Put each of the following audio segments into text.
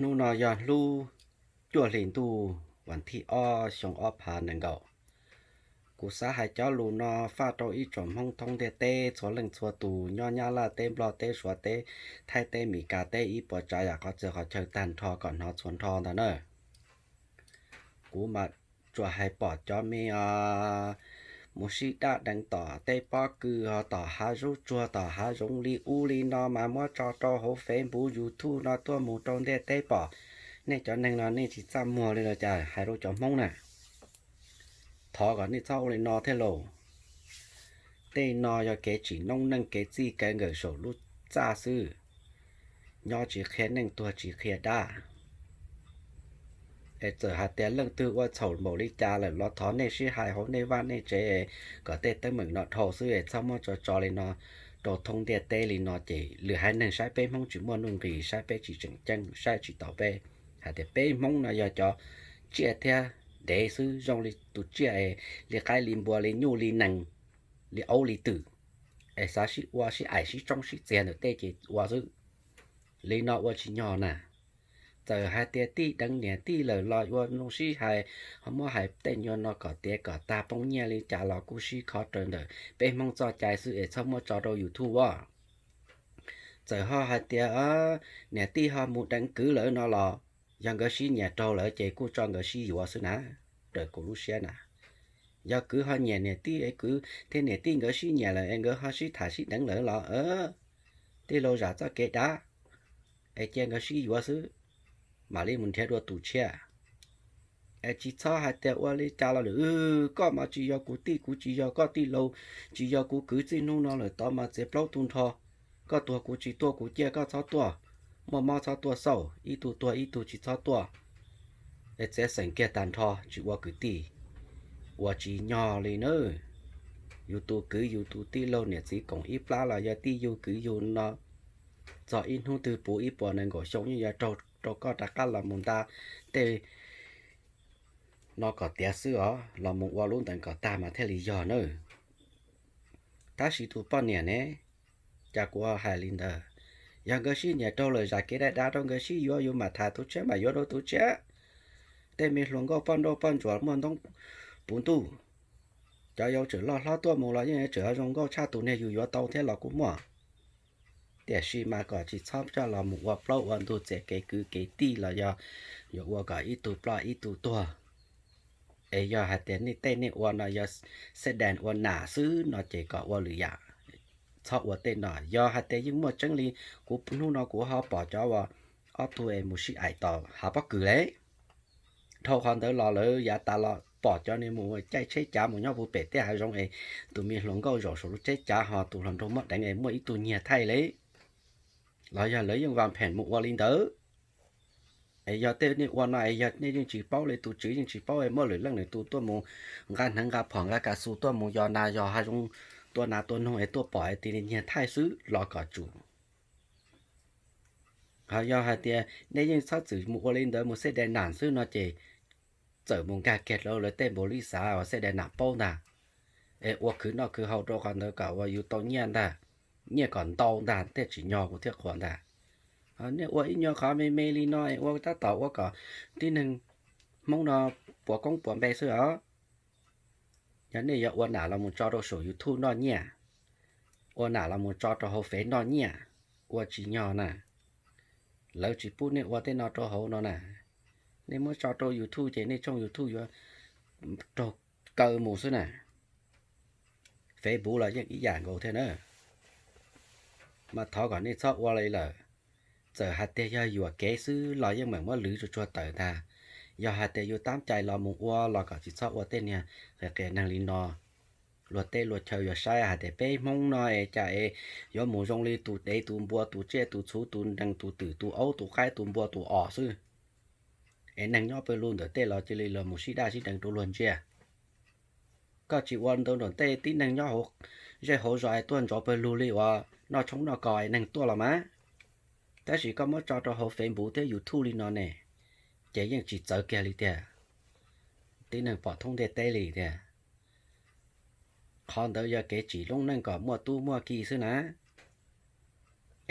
Hnub no yog hnub cuaj hli ntuj vas thib ob xyoo ob phav nees nkaum. Kuv xav hais cov lus no faj rau ib tsoom Hmoob thoob ntiaj teb txhua leej txhua tus nyob Nyab Laj teb, Nplog teb, Suav teb, Thaib teb, Mis Kas teb, ib puas tsav yam qhov txhia qhov chaw tag nrho kom hnov txhua nrho ntag na. Kuv mas tsuas hais pom cov me mus sib daj deev tom tej pob kws ho tom hav zoov tsuag tom hav zoov li ub li no mas muab tso rau hauv Facebook YouTube no tuaj mus rau ntiaj teb pom. Nej cov neeg no nej tsis txaj muag li los cas hais rau cov Hmoob na. Thov kom nej txhob ua li no thiab lauj. Tej no yog kev tsim noob neej kev txij kev nkawm saum lub txaj xwb. Nyob tsis qhia neej tuag tsis qhia dab. Es txawm hais tias leej twg ua txhaum npaum li cas lawm los thov nej sib hais hauv nej vaj nej tsev kom tej teeb meem no dhau xwb es txhob muab tso tso li no rau thoob ntiaj teb li no ces lwm haiv neeg saib peb Hmoob tsis muaj nuj nqis, saib peb tsis tseem ceeb, saib tsis taus peb. Hais tias peb Hmoob no yog cov tsiaj thiab dev xwb, zoo li tus tsiaj es li qaib li npua li nyuj li nees li aub li twm es xav sib ua sib aim sib tsoob sib txiag ntawm tej ces ua xwb. Li no ua tsis nyog na. Txawm hais tias tij deev niam tij lawm los ua zoo sib hais, ho muab hais tej nyuag no kom tiav kom tag poob nyiaj li cas los kuj sib kho raws ntawm peb Hmoob txoj cai xwb es txhob muab tso rau YouTube os. Txawm ho hais tias niam tij ho mus deev kwv lawm no los yog nkawd sib nyiam raug lawm ces kuj tso nkawd sib yuav xwb na, raws kuv lub siab na. Yog kwv ho nyiam niam tij es kwv thiab niam tij nkawd sib nyiam lawm es nkawd ho sib tham sib deev lawm los tij laug zam txoj kev dav es cia nkawd sib yuav xwb, mam li mus nrhiav dua tus tshiab. Es tsis txhob hais tias ua li cas los lwm, koj mas tsis yog kuv tij, kuv tsis yog koj tij laug, tsis yog kuv kwv, txij hnub no lawm tod mas txiav plaub tu nrho. Koj tuag kuv tsis tuaj, kuv ciaj koj txhob tuaj, muaj mob txhob tuaj xauj, ib tug tuag ib tug tsis txhob tuaj. Es txiav xeem kiag tag nrho tsis ua kwv tij, ua tsis nyog li nawb. Yus tus kwv yus tus tij laug niam txiv koom ib plab los yog tij yug kwv yug no, txog ib hnub twg puv ib puas nees nkaum xyoo yeej yuav raug rau koj rov qab los mus nta tej no kom tiav xwb os, los mus ua lub ntawd kom tag mas thiaj li yog nawb. Tab sis tus poj niam ne, cas kuv hais li ntawd, yog nkawd sib nyiam raug lawm zam kev dav dav rau nkawd sib yuav, yus mam tham tus tshiab mam yuav rau tus tshiab. Tej me hluas nkauj poj nrauj poj ntsuam muaj ntoob puv ntuj, cov yau tseem loj hlob tuaj mus los yeej tseem zoo nkauj tshaj tus niag yus yuav tau thiab los kuj muaj. Tiam sis mas kom tsis txhob coj los mus ua plaub ua ntug txiav kev kwv kev tij los yog yuav ua kom ib tug ploj ib tug tuag. Es yog hais tias nej tej nej ua no yog xeb dees ua nam xwb no ces kom ua lwm yam, txhob ua tej no. Yog hais tias yeej muaj tseeb li kuv hnub no kuv ho pom cov uas ob tug es mus sib aim tom hav pob kws le, dhau qhov ntawd los lawv yav tas los pom cov niag mus caij tsheb cav mus nyob puag pem tej hav zoov es tus me hluas nkauj zaum saum lub tsheb cav ho tus hluas nraug muab deev es muaj ib tug nyiag thaij le. Los yog lawv yeej vam pheem mus ua li ntawd. Es yog tej nej ua no es yog nej yeej tsis paub li, tus tswv yeej tsis paub es muab lwm leej lwm tus tuaj mus nqa hneev nqa phom nqa kas xus tuaj mus yos nas yos hav zoov, tua nas tua noog es tuaj pom es tis li nyiag thaij xwb los kom tsum. Ho yog hais tias nej yeej txhob txwm mus ua li ntawd mus xeb dai nam xwb no ces txawm mus nkag kiag rau lawv tej npaum li xav uas xeb dai nam paub ntag, es ua khwv noj khwv haus rau qhov ntawd kom uas yus tau nyiaj ntag, nyiaj kom ntau ntag thiaj tsim nyog kuv thiaj qhuas ntag. Nej ua ib nyuag qhov me me li no es ua tab tom ua kom tib neeg Hmoob no puas koob puas npe xwb os. Yog nej yuav ua nam los mus tso rau saum YouTube noj nyiaj, ua nam los mus tso rau hauv Fev noj nyiaj, ua tsis nyog na. Lawv tsis pub nej ua tej no rau hauv no na. Nej muab tso rau YouTube ces nej tshooj YouTube yuav raug kaw mus xwb na. Facebook los yeej ib yam nkaus thiab na. Mas thov kom nej txhob ua li lawm. Txawm hais tias yog yuam kev xwb los yeej meem muab lwv tsuag tsuag tawm ntag. Yog hais tias yus tab cai los mus ua los kom tsis txhob ua tej niag qias qias neeg li no. Luag teb luag chaw yuav saib hais tias peb Hmoob no es cas es yuav mus zoo li tus dev tus npua tus tsiaj tus txhu tus nees tus twm tus aub tus qaib tus npua tus os xwb. Es neeg nyob pawg lug ntawm tej los cia li los mus sib daj sib deev rau luag ntsia. Koj tsis ua ntau nram tej tib neeg nyob hauv zej hauv zos es tuaj ntsoov pawg lug li uas noj tshoob noj kos es neeg tuaj los mas. Tab sis koj muab tso rau hauv Facebook thiab YouTube li no ne, ces yeej tsis txawv kiag li tiag. Tib neeg pom thoob ntiaj teb li tiag. Qhov ntawd yog kev tsim loob neej kom muaj tub muaj ki xwb na.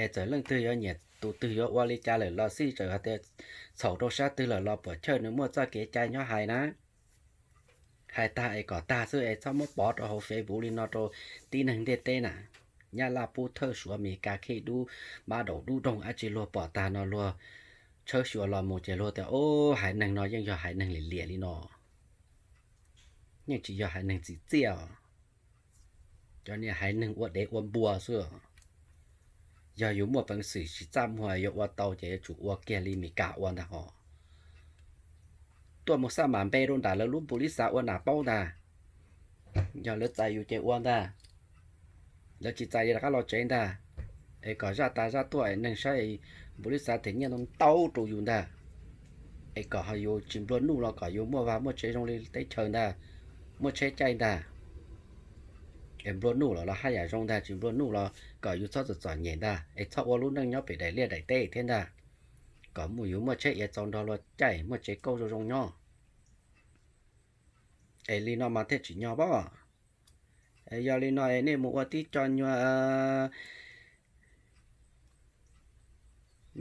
Es txawm leej twg yuav nyiam tus twg yuav ua li cas lawm los xij, txawm hais tias txhaum rau sab twg lawm los puam chawj, nws muaj txoj kev cai nyob hais na. Hais tag es kom tag xwb es txhob muab pov rau hauv Facebook li no rau tib neeg ntiaj teb na. Nyab Laj pub thawj, Suav Mes Kas khej dub, mab daum dub doog dab tsi luag pom tag no luag tshawb xyuas los mus ces luag tias, Haiv neeg no yeej yog haiv neeg liam liam li no, yeej tsis yog haiv neeg txim txiaj os. Cov niag haiv neeg ua dev ua npua xwb. Yog yus muaj peev xwm tsis txaj muag yuav ua tau ces yuav tsum ua kiag li Mes Kas ua ntag hos. Tuaj mus xab mam npe rau nram lawv lub npus li xav ua nam paub ntag. Yog lawv txais yus ces ua ntag, lawv tsis txais rov qab los tsev ntag. Es kom zaj tas zaj tuaj es neeg saib npus li xav them nyiaj ntau ntau rau yus ntag. Es kom ho yus tsis nplua nuj los kom yus muaj vaj muaj tsev zoo li teb chaws ntag, muaj tsheb caij ntag. Es nplua nuj los los haj yam zoo ntag, tsis nplua nuj los kom yus txhob txom txom nyem ntag, es txhob ua lub neej nyob pem daim liaj daim teb thiab ntag. Kom mus yus muaj tsheb iav txaus nrog luag caij, muaj tsev kauj zoo zoo nyob. Es li no mas thiaj tsim nyog pob. Yog li no es nej mus ua tib co nyuag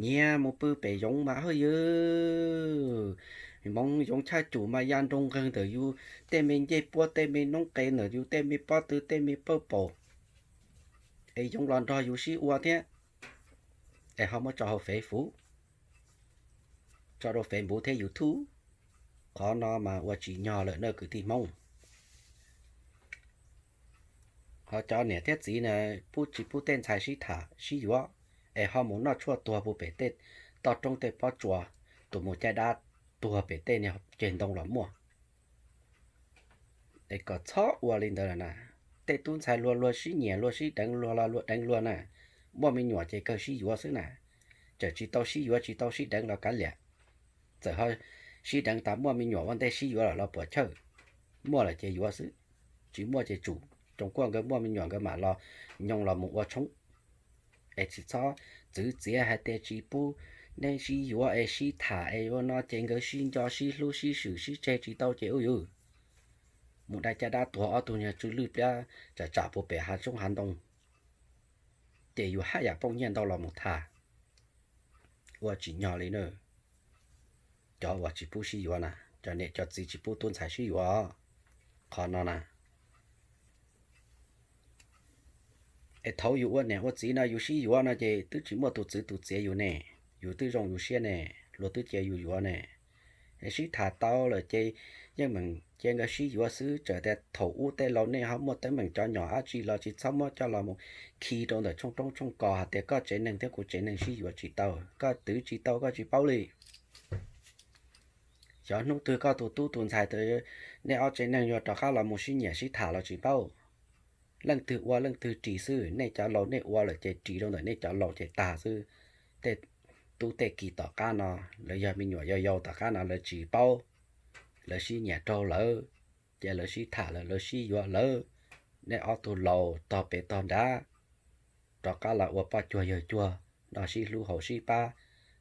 nyiag mus pw pem yoov mas hwj ywg, hmoov yoov chaj cum mas ya nroo nqeeg ntawm yus tej me ncej puab, tej me noob qes, ntawm yus tej me pob tw, tej me pawj paum, es yoov los nrog yus sib ua thiab. Es ho muab tso hauv Facebook, tso rau Facebook thiab YouTube. Qhov no mas ua tsim nyog lawm na kwv tij Hmoob. Ho cov niam thiab txiv na, pub tsis pub tej ntxhais sib tham sib yuav, es ho mus noj tshuaj tuag puag pem tej toj roob tej pob tsuas, tus mus caij dab tuag pem tej niag ceg ntoo los muaj. Es kom txhob ua li ntawd lawm na. Tej tub ntxhais luag luag sib nyiam luag sib deev luag los luag deev luag na. Muaj me nyuam ces kawg sib yuav xwb na. Txawm tsis tau sib yuav tsis tau sib deev los kav liam. Txawm ho sib deev tas muaj me nyuam ua ntej sib yuav lawm los puam chawj. Muaj lawm ces yuav xwb, tsis muaj ces tsum. Tsoom kuaj nkawd muaj me nyuam nkawd mam los nyoo los mus ua tshoob. Es tsis txhob txwv txiav hais tias tsis pub neb sib yuav es sib tham es ua no ces nkawd sib nco sib hlub sib swm sib tseg tsis tau ces u yus mus dai caj dab tuag ob tug nyuag tsw lwj pliab tsam tsam puag pem hav tsob hav ntoo, ces yus haj yam poob nyiaj ntau los mus tham. Ua tsim nyog li na. Cov uas tsis pub sib yuav na, cov niam cov txiv tsis pub tub ntxhais sib yuav, qhov no na. Es thaum yus ua niam ua txiv no yus sib yuav no ces twb tsis muaj tus txwv tus txiav yus ne, yus twb zoo yus siab ne, luag twb cia yus yuav ne. Es sib tham tau lawm ces yeej meem cia nkawd sib yuav xwb. Txawm tias thaum ub tej laus nej ho muaj teeb meem cov nyom dab tsi los tsis txhob muab coj los mus khi rau ntawm tshooj roob tshooj kos hais tias koj tsev neeg thiab kuv tsev neeg sib yuav tsis tau, koj twv tsis tau koj tsis paub li. Xyov hnub twg koj tus tub tus ntxhais, nej ob tsev neeg yuav rov qab los mus sib nyiam sib tham los tsis paub. Leej twg ua leej twg ris xwb, nej cov laus nej ua lawm ces ris rau ntawm nej cov laus ces tag xwb. Tej tub tej kiv tom qab no, lawv yog me nyuam yau yau tom qab no lawv tsis paub, lawv sib nyiam raug lawv, ces lawv sib tham lawm lawv sib yuav lawm. Nej ob tug laus tog pem tog nrad, rov qab los ua poj cuag yawg cuag no sib hlub haum sib pab,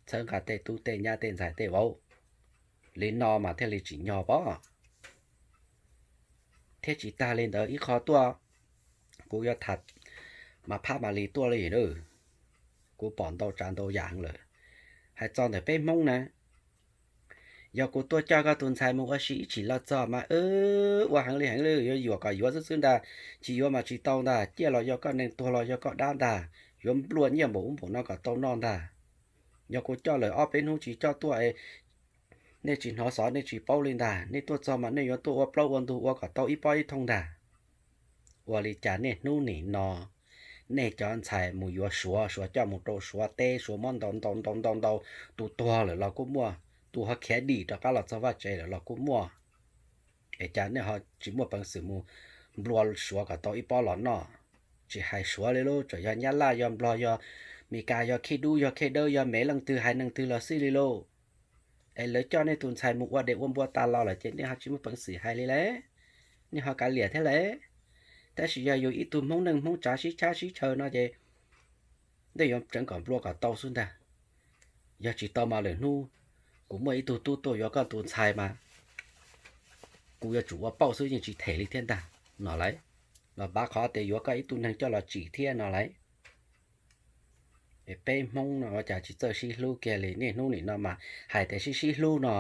txhawb nqa tej tub tej nyab tej ntxhais tej vauv. Li no mas thiaj li tsim nyog pob. Thiab tsis tag li ntawd ib qho tuaj, kuv yuav tham mas phab mas li tuaj li na. Kuv pom ntau tsav ntau yam heev lawm. Hais txog ntawm peb Hmoob na, yog kuv tuaj coj koj tus ntxhais mus ua si ib chim los txog mas ua heev li heev li, yuav yuam kom yuav xwb xwb ntag, tsis yuav mas tsis tau ntag, ciaj los yog koj neeg, tuag los yog koj dab ntag, yuav nplua nyiaj npaum ub npaum no kom tau noj ntag. Yog kuv coj lawm ob peb hnub tsis coj tuaj, nej tsis hnov xov nej tsis paub li ntag, nej tuaj txog mas nej yuav tuaj ua plaub ua ntug ua kom tau ib pob ib thooj ntag. Ua li cas niaj hnub nim no nej cov ntxhais mus yuav Suav, Suav coj mus rau Suav teb, Suav muab ntaus ntaus ntaus ntaus ntaus, tus tuag lawm los kuj muaj, tus ho khiav dim rov qab los txog vaj tsev lawm los kuj muaj. Es cas nej ho tsis muaj peev xwm mus nplua Suav kom tau ib pob los noj? Tsis hais Suav li lauj, txawm yog Nyab Laj, yog Nplog, yog Mes Kas, yog Khej Dub, yog Khej Dawb, yog Mev, leej twg haiv neeg twg los xij li lauj. Es lawv coj nej tus ntxhais mus ua dev ua npua tas los lawm ces nej ho tsis muaj peev xwm hais li lauj, nej ho kav liam thiab lauj. Tab sis yog yus ib tug Hmoob neej Hmoob tsav sib tshab sib chaw no ces nej yuav tseev kom nplua kom tau xwb ntag. Yog tsis tau mas lwm hnub kuv muaj ib tug tub tuaj yuav koj tus ntxhais mas kuv yuav tsum ua pauj xwb yeej tsis them li thiab ntag no lauj. Los pav qhov tias yuav koj ib tug neeg coj los tsim thiab no lauj. Es peb Hmoob no ua cas tsis txawj sib hlub kiag li, niaj hnub nim no mas hais tias sib sib hlub no,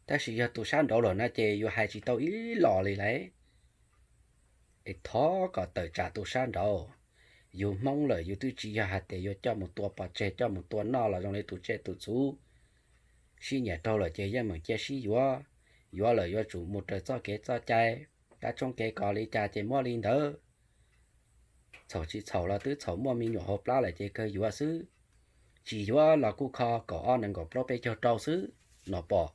tab sis yog tus sab nraud lawm no ces yus hais tsis tau ib los li lauj. Es thov kom tawm tsam tus sab nraud. Yus Hmoob lawm yus twb tsis yog hais tias yuav coj mus tua pov tseg, coj mus tua noj los zoo li tus tsiaj tus txhu. Sib nyiam raug lawm ces yeej meem cia sib yuav, yuav lawm yuav tsum mus raws txoj kev txoj cai, kab tshoob kev kos li cas ces muab li ntawd. Txhaum tsis txhaum los twb txhaum muaj me nyuam hauv plab lawm ces kawg yuav xwb. Tsis yuav los kuj kho kaum ob nees nkaum plaub peb caug rau xwb no pom.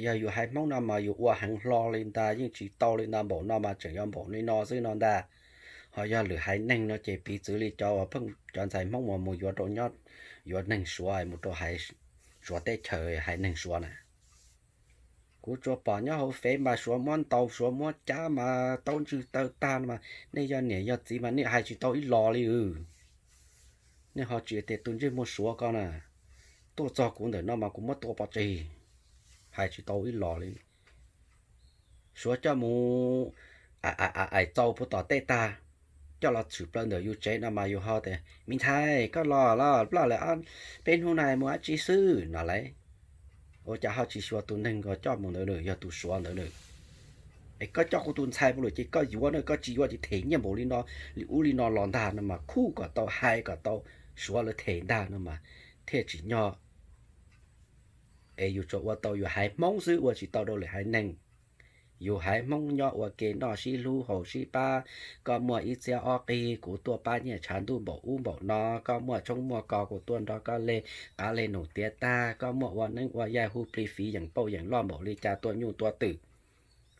Yog yus haiv Hmoob no mas yus ua heev hlo li ntag, yeej tsis tau li ntag, npaum no mas tseem yuav npaum li no xwb no ntag. Ho yog lwm haiv neeg no ces piv txwv li cov uas pheej cov ntxhais Hmoob uas mus yuav rau nyob, yuav neeg Suav mus rau haiv Suav teb chaws, haiv neeg Suav na. Kuv tsuas pom nyob hauv fev mas Suav muab ntaus, Suav muab cab mas taub ntswg tawg tag no mas nej yog niam yog txiv mas nej hais tsis tau ib los li. Nej ho tsis tias tus ntsej muag Suav ko na, tuaj txog kuv ntawm no mas kuv muab tua pov tseg, hais tsis tau ib los li. Suav coj mus aim txaus puag tom tej tag, coj los tshwm plaws ntawm yus tsev no mas yus ho tias, me ntxhais, koj los los ploj lawm, peb hnub no mus dab tsi xwb no lauj. Ua cas ho tsis xyuas tus neeg uas coj mus ntawd, yog tus Suav ntawd na? Es koj coj kuv tus ntxhais mus lawm ces koj yuav na, koj tsis yuav ces them nyiaj npaum li no, li ub li no los ntag no mas khuj kom tau, hais kom tau, Suav lawv them ntag no mas thiaj tsim nyog. Es yus tsuas ua tau yus haiv Hmoob xwb, ua tsis tau rau lwm haiv neeg. Yus haiv Hmoob nyob ua ke noj sib hlub haus sib pab, koj muaj ib txhiab ob qig kuv tuaj pab nyiaj tshav ntuj npaum ub npaum no, koj muaj tshoob muaj kos kuv tuaj nrog koj leg qav leg num tiav tag, koj muaj ua neeb ua yaig hu plig fiv yeem pauj yeem loj npaum li cas tuaj nyuj tuaj twm,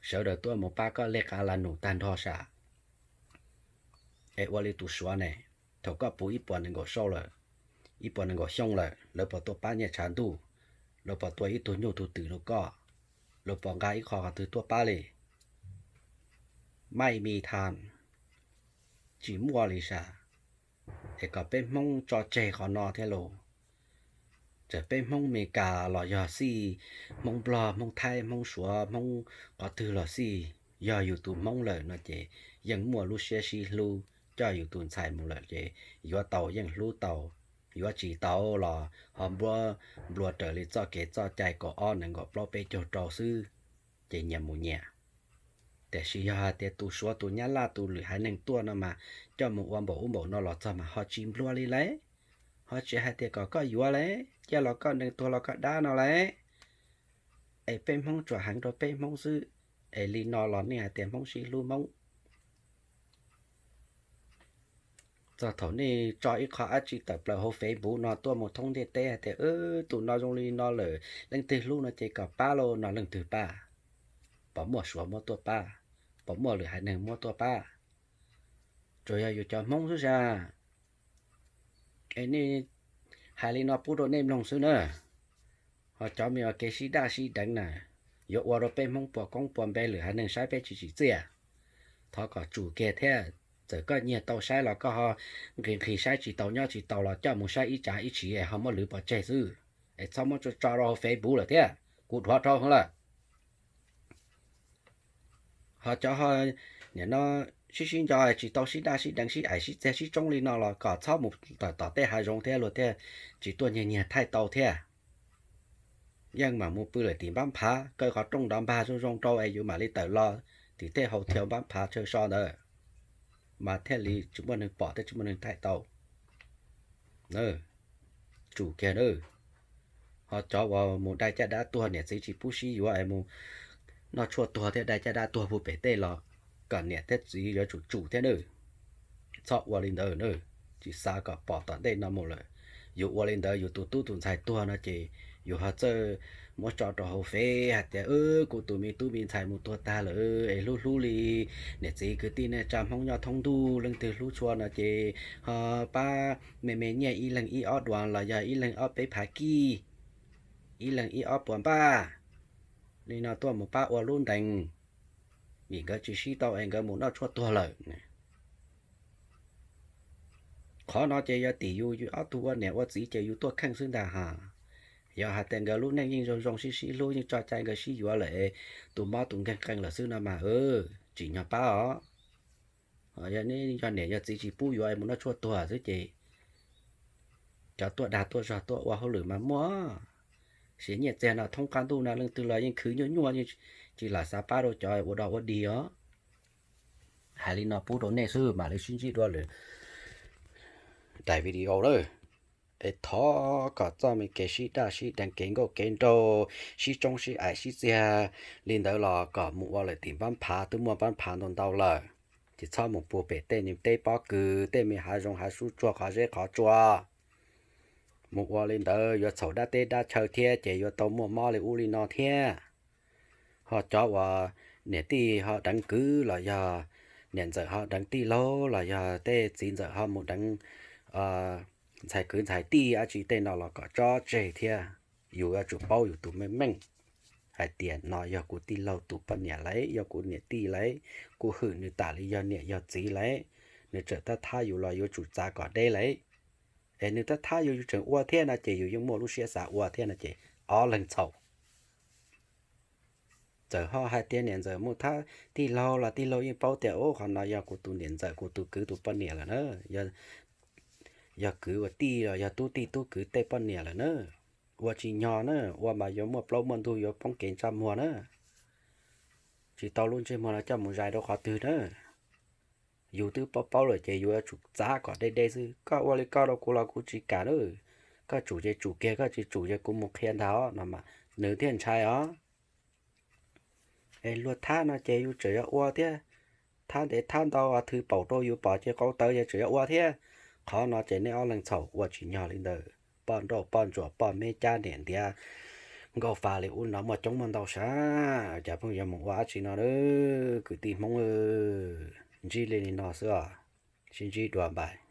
sawv daws tuaj mus pab koj leg qav lag num tag nrho sam. Es ua li tus Suav ne, thaum koj puv ib puas nees nkaum xyoo lawm, ib puas nees nkaum xyoo lawm, lawv puas tuaj pab nyiaj tshav ntuj? Lawv puas tua ib tug nyuj tug twm rau koj? Lawv puas nqa ib qho qhov twg tuaj pab li? Maj mi tham, tsis muaj li sas. Es kom peb Hmoob tso tseg qhov no thiab lauj. Txawm peb Hmoob Meskas los yog xij, Hmoob Nplog, Hmoob Thaib, Hmoob Suav, Hmoob qhov twg los xij, yog yus tus Hmoob lawm no ces yeej muaj lub siab sib hlub, coj yus tus ntxhais mus lawm ces yuav tau yeej hlub tau, yuav tsis tau los ho npuab nplua raws li txoj kev txoj cai kaum ob nees nkaum plaub peb caug rau xwb, ces nyias mus nyias. Tiam sis yog hais tias tus Suav tus Nyab Laj tus lwm haiv neeg tuaj no mas coj mus ua npaum ub npaum no los txog mas ho tsis nplua li lauj, ho tsis hais tias kom koj yuav lauj, ciaj los koj nees, tuag los koj dab no lauj. Es peb Hmoob tsuas heev rau peb Hmoob xwb, es li no los nej hais tias Hmoob sib hlub Hmoob. Txog thaum nej tso ib qho dab tsi tawm plaws hauv Facebook no tuaj mus thoob ntiaj teb hais tias tus no zoo li no lawm, leej twg hlub no ces kom pab lauj no leej twg pab? Puas muaj Suav muab tuaj pab? Puas muaj lwm haiv neeg muab tuaj pab? Tsuas yog yus cov Hmoob xwb sas. Es nej hais li no pub rau nej mloog xwb na. Ho cov me ua kev sib daj sib deev na, yuav ua rau peb Hmoob puas koob puas npe, lwm haiv neeg saib peb tsis tsim txiaj. Thov kom tsum kiag thiab. Txawm koj nyiag tau saib los koj ho nqhis nqhis saib tsis taus nyob tsis taus los coj mus saib ib tsav ib tsig es ho muab lwv pov tseg xwb. Es txhob muab tso rau hauv Facebook lawm thiab, kuv dhuav rau heev lawm. Ho cov ho nim no sib sib nco tsis tau sib daj sib deev sib aim sib txiag sib tsoob li no los kom txhob mus tom tej hav zoov thiab, luag thiaj tsis tuaj nyiag nyiag thaij tau thiab. Yeej mam mus pw lawm tim npab phav, kaw qhov rooj nrov npag zoo zoo rau es yus mam li tawm los tim tej hau thiau npab phav chaw so ntawd, mas thiaj li tsis muaj neeg pom thiab tsis muaj neeg thaij tau. Tsum kiag na. Ho cov uas mus dai caj dab tuag, niam txiv tsis pub sib yuav es mus noj tshuaj tuag thiab dai caj dab tuag puag pem tej los kom niam thiab txiv yuav tsum tsum thiab na. Txhob ua li ntawd na, tsis xav kom pom tom ntej no mus lawm. Yus ua li ntawd yus tus tub tus ntxhais tuag no ces yus ho txawj muab tso rau hauv Fev hais tias kuv tus me tub me ntxhais mus tuag tag lawm es hlub hlub li niam txiv kwv tij neej tsa Hmoob nyob thoob ntuj, leej twg hlub tshua no ces ho pab me me nyiaj ib leeg ib ob duas los yog ib leeg ob peb phav kij, ib leeg ib ob puas npaj li no tuaj mus pab ua lub ntees, vim nkawd tsis sib tau es nkawd mus noj tshuaj tuag lawm. Qhov no ces yog tim yus ob tug ua niam ua txiv ces yus tuaj kheej xwb ntag ha. Yog hais tias nkawd lub neej yeej zoo zoo sib sib hlub yeej tso cai nkawd sib yuav lawm es tus mob tus nkeeg qee lawm xwb no mas tsim nyog pab os. Yog niam yog txiv tsis pub yuav mus noj tshuaj tuag xwb ces cov tuaj dag tuaj zog tuaj ua hauj lwm mas muaj. Siv nyiaj txiag no thoob qab ntuj no leej twg los yeej khwv nyuaj nyuaj, yeej tsis lam xav pab rau cov ua dog ua dig os. Hais li no pub rau nej xwb mam li sib ntsib dua lwm daim video lawm. Es thov kom txoj me kev sib daj sib deev, kev nkauj kev nraug, sib tsoob sib aim sib txiag li ntawd los kom mus ua lawm tim npab phav, twb muaj npab phav ntau ntau lawm. Ces txhob mus puag pem tej niag teb pob kws, tej me hav zoov hav sub tsuag qhov zeb qhov tsua. Mus ua li ntawd yuav txhaum dab teb dab chaw thiab ces yuav tau muaj mob li ub li no thiab. Ho cov uas niam tij ho deev kwv los yog niam ntxawm ho deev tij laug los yog tej txiv ntxawm ho mus deev ntxhais kwv ntxhais tij dab tsi tej no los kom tso tseg thiab. Yus yuav tsum paub yus tus meej meej hais tias no yog kuv tij laug tus poj niam lauj, yog kuv niam tij lauj, kuv hwm nws tam li yog niam yog txiv lauj. Nws tseem thab thab yus los yuav tsum txav kom deb lauj. Es nws thab thab yus, yus tseem ua thiab no ces yus yeej muaj lub siab xav ua thiab no ces ob leeg txhaum. Txawm ho hais tias niam ntxawm mus thab tij laug los tij laug yeej paub tias ub, qhov no yog kuv tus niam ntxawm kuv tus kwv tus poj niam lawm na. Yog kwv ua tij los yog tub tij tub kwv tej poj niam lawm na. Ua tsis nyog na, ua mas yuav muaj plaub muaj ntug, yuav poob kev ntsaj muag na. Tsis tau lub ntsej muag no coj mus zais rau qhov twg na. Yus twb paub paub lawm ces yus yuav tsum txav kom deb deb xwb. Koj ua li koj rau kuv los kuv tsis kam na. Koj tsum ces tsum kiag, koj tsis tsum ces kuv mus qhia ntag os no mas nws thiaj ntshai os. Es luag thab no ces yus tseem yuav ua thiab. Thab ntev thab ntau thwv paum rau yus pom ces qau tawv ces tseem yuav ua thiab. Qhov no ces nej ob leeg txhaum, ua tsis nyog li ntawd. Poj nrauj poj ntsuam poj me cab niam ntiav nkauj fa li ub no muaj coob muaj ntau sas. Cas pheej yuav mus ua dab tsi no, kwv tij Hmoob. Ntsib li li no xwb os. Sib ntsib dua npais.